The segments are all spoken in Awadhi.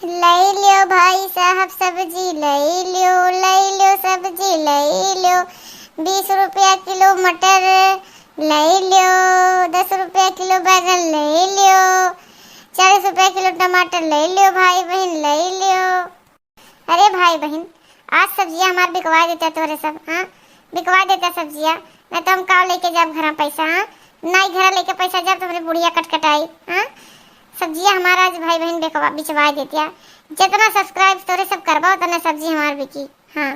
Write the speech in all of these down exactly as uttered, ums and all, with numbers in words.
लई ल्यो भाई साहब सब्जी, लई ल्यो, लई ल्यो सब्जी, लई ल्यो। बीस रुपया किलो मटर लई ल्यो, दस रुपया किलो बैगन लई ल्यो, चालीस रुपया किलो टमाटर लई ल्यो भाई बहिन, लई ल्यो। अरे भाई बहिन, आज सब्जिया हमार बिकवा देता तोहरे सब, हाँ, बिकवा देता सब्जिया, नहीं तो हम का लेके जाब घरा पैसा, हाँ, नहीं घरा लेके पैसा जाब तो हमरे बुढ़िया कटकटाई, हाँ। सब्जिया हमारा आज भाई बहिन बिकवा, बिचवा देतिया। जितना subscribe तोरे सब करबा, उतना सब्जी हमार बिकी। हाँ,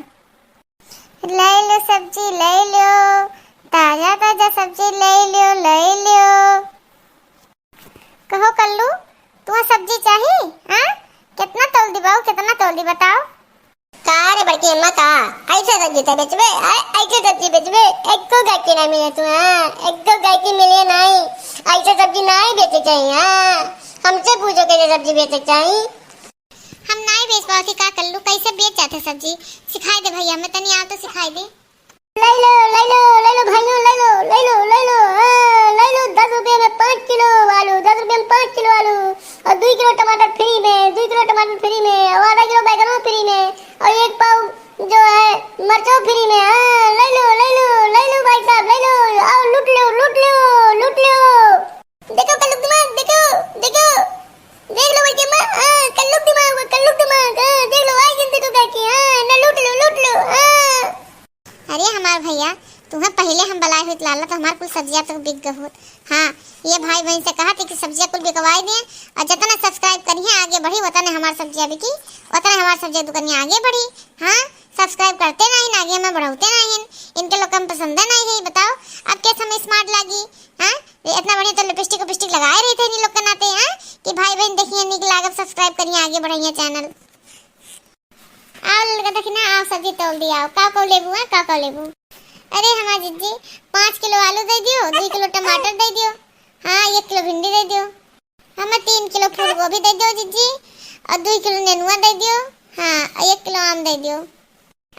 ले लो सब्जी, ले लो, ताजा ताजा सब्जी ले लो, ले लो। कहो कल्लू, तुहा सब्जी चाही? हाँ, कितना तोल दी बाऊ, कितना तोल दी बताओ? का रे बड़की अम्मा, का ऐसे सब्जी ते बेचबे? आ, ऐसे सब्जी बेचबे? एको गायकी ना मिले तू, हाँ, एको गायकी मिले नहीं। ऐसे सब्जी नहीं बेचे चाहिए, हाँ। हमसे पूछो कैसे सब्जी बेचे चाहिए। हम नहीं बेच पावत ही का कल्लू, कैसे बेच जाते सब्जी? सिखाई दे भैया, मैं तनी आओ तो सिखाई दे। ले लो, ले लो, ले लो भाइयों, ले लो, ले लो, ले लो, हाँ, ले लो, दस रुपये में पाँच किलो आलू, दस रुपये में पाँच किलो आलू, और दो किलो टमाटर free में, दो किलो टमाटर free में, और आधा किलो बैगन free में, और एक पाव जो है मरचो free में। हाँ, ले लो, ले लो, ले लो भाई साहब, ले लो, आओ लूट लो, लूट लो, लूट लो। देखो कल्लू दिमाग, देखो, देखो, देख लो बड़की अम्मा, हाँ, कल्लू दिमाग, कल्लू दिमाग, हाँ, देख लो, आई गिनती तो करके, हाँ, ना लूट लो, लूट लो, हाँ। अरे हमार भैया, तुहा पहिले हम बलाए होइत लाला तो हमार कुल सब्जिया तो बिक गए होत। हाँ, ये भाई बहिन से कहा थी कि सब्जिया कुल बिकवाई दे, और जितना subscribe करिए आगे बढ़ी, उतने हमार सब्जिया बिकी, उतने हमार सब्जिया दुकानिया आगे बढ़ी। हाँ, subscribe करते नहीं, आगे हमें बढ़ाते नहीं, इनके लोग हम पसंद नहीं है। बताओ, अब कैसे हमें smart लागी? हाँ, ये इतना बढ़िया तो lipstick विपिस्टिक लगाए रही थे इन लोग के नाते, हाँ, कि भाई बहिन देखिए निक लागब, subscribe करिए, आगे बढ़ाइए channel। आओ ललका दखिना, आओ सब्जी तोल दिया, आओ, का का लेबू, हाँ, का का लेबू? अरे हमार जिज्जी, पाँच किलो आलू दे दियो, दो किलो टमाटर दे दियो, हाँ, एक किलो भिंडी दे दियो, हमें तीन किलो फूल गोभी दे दियो जिज्जी, और दो किलो नेनुआ दे दियो, हाँ, और एक किलो आम दे दियो।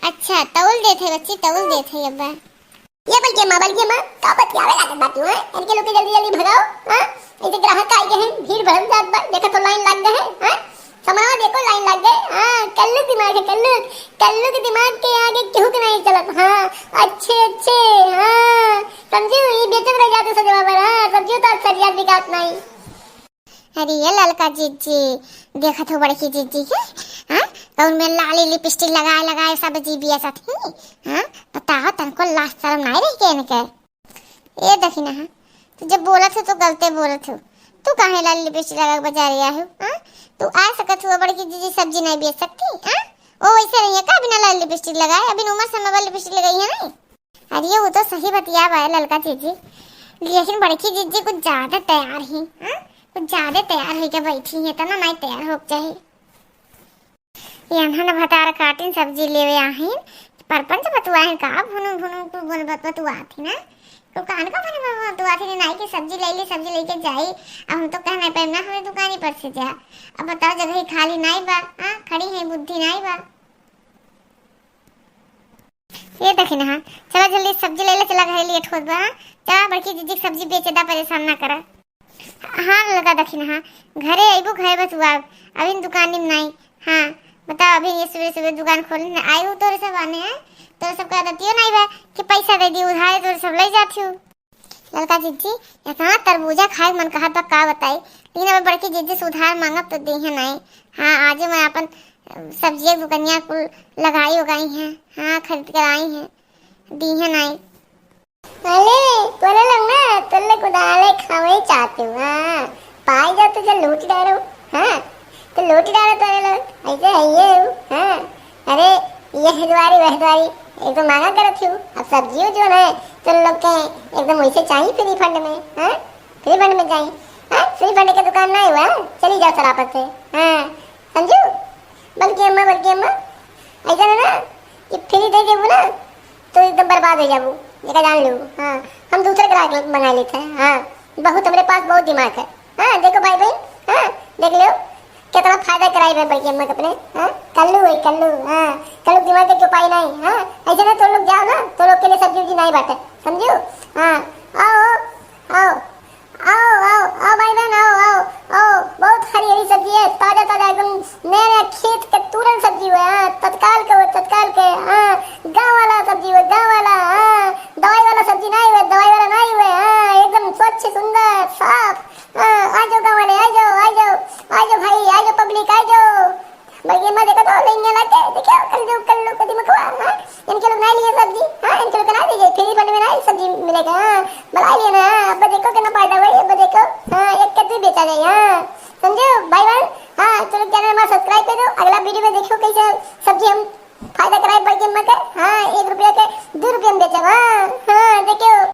अच्छा, तौल देत है बच्ची, तौल देत है अब्बा। ये बड़की अम्मा, बड़की अम्मा, का बतियावे लागत बाटी, हैं? इनके लोग के जल्दी जल्दी भगाओ, हाँ? इनके ग्राहक आई गए हैं, भीड़ बढ़ल जात बा, देखा तो line लग गए हैं, हाँ? समझो देखो line लग गए, हाँ? कल्लू दिमाग है, कल्लू, कल्लू के दिमाग के आगे केहू के नहीं चलत, हाँ? अच्छे, अच्छे, हाँ? समझू, ये बेचत रह जाते सजवा पर, हाँ? सब्जियों तो सरिया बिकात नहीं। अरे ये ललका जिज्जी, देखत हो बड़की जिज्जी के, हाँ? कौन में लाली lipstick लगाए लगाए सब्जी बेचत ही, हाँ? बताओ, तनको लाज शरम नाई रही के इनके? ए दखिना, हाँ? तू जब बोलत हो तो गलते बोलत हो। तू काहे लाली lipstick लगा के बाजारे आए हो, हाँ? तू आ सकत हो, बड़की जिज्जी सब्जी नहीं बेच सकती, हाँ? ओ वैसे नहीं है का बिना लाली lipstick लगाए? अभी उम्र समय वाली lipstick लगाई है नहीं? अरे, वो तो सही बतिया बा, ललका जिज्जी। लेकिन बड़की जिज्जी कुछ ज्यादा तैयार ही, हाँ? कुछ ज्यादा तैयार होके बैठी है, इतना नहीं तैयार हो चाही। ये अनहन भतार काटिन सब्जी लेवे आहिन, परपंच बतुआहिन का भुनु भुनु कुल गुन बत-, बतुआत ही ना? तो कान का भुनु भुनु बतुआत ही नाई कि सब्जी ले ली, सब्जी लेके जाई। अब हम तो कहना पे ना हमें दुकानी पर से जा। अब बताओ, जगह ही खाली नाई बा, हाँ? खड़ी है, बुद्धि नाई बा। ये देखी ना, हाँ, चला जल्दी सब्जी ले ले, चला घरे late होत बा, हाँ? चला बड़की जिज्जी के सब्जी बेचे दा, परेशान ना करा। हाँ ललका दखिना, हाँ, घरे अइबू, घरे बतुआब, अभी दुकान में नाई। हाँ, बताओ, अभी ये सुबह सुबह दुकान खोले ना, आए हो तोरे सब आने हैं, तोरे सब का आदतियो नाई बा कि पैसा दे दी उधारे, तोरे सब ले जाती हो। ललका जिज्जी, इतना तरबूजा खाए के मन कहत बा, का बताई, लेकिन अब बड़की जिज्जी से उधार मांगब तो देहे नाई। हाँ, आज मैं अपन, अ, सब्जिया दुकनिया कुल लगाई उगाई हैं, हाँ, खरीद कर आई हैं, देहे नाई। अरे, तोरे लोग ना, तोरे लोग उधारे खावे चाहते हो, हाँ, पाई जाओ तो जो लूट डालो, हाँ, तो लूट डालो तोरे लोग, ऐसे है ये, हाँ। अरे, यह दुआरी, वह दुआरी, एक तो मांगा करत हूँ। अब सब्जियों जो है, तो लोग के एकदम वैसे चाहिए free fund में, हाँ? Free fund में चाहिए, हाँ? Free fund के दुकान ना हुआ, चली जाओ सरापत से, हाँ? समझू? बड़की अम्मा, बड़की अम्मा, ऐसा है ना कि free दे देबू ना, तो एकदम बर्बाद हो जाबू, जेका जान लो, हाँ? हम दूसरे ग्राहक मंगा लेते हैं, हाँ? बहुत, हमरे पास बहुत दिमाग है, हाँ? देखो भाई, भाई, हाँ? देख लो, कितना फायदा कराई बे बड़की अम्मा के अपने, हाँ? कल्लू है, कल्लू, हाँ। कल्लू दिमाग के चुपाई नहीं, हाँ? ऐसे ना तो लोग जाओ ना, तो लोग के लिए सब्जी उब्जी नहीं बाटे, समझियो? हाँ, आओ, आओ, आओ, आओ, आओ भाई बहन, आओ, आओ, आओ। बहुत हरी हरी सब्जी है, ताजा ताजा एकदम नया मिलेगा, हाँ, बना लिया ना। अब देखो कितना फायदा हुआ, अब देखो, हाँ, एक के दो बेचा जाए, हाँ, समझे भाई बहन? हाँ, चलो, channel हमारा subscribe कर दो, अगला video में देखो कैसे सब्जी हम फायदा कराए बढ़ के मत, हाँ, एक रुपया के दो रुपया में बेचब, हाँ, हाँ, देखो।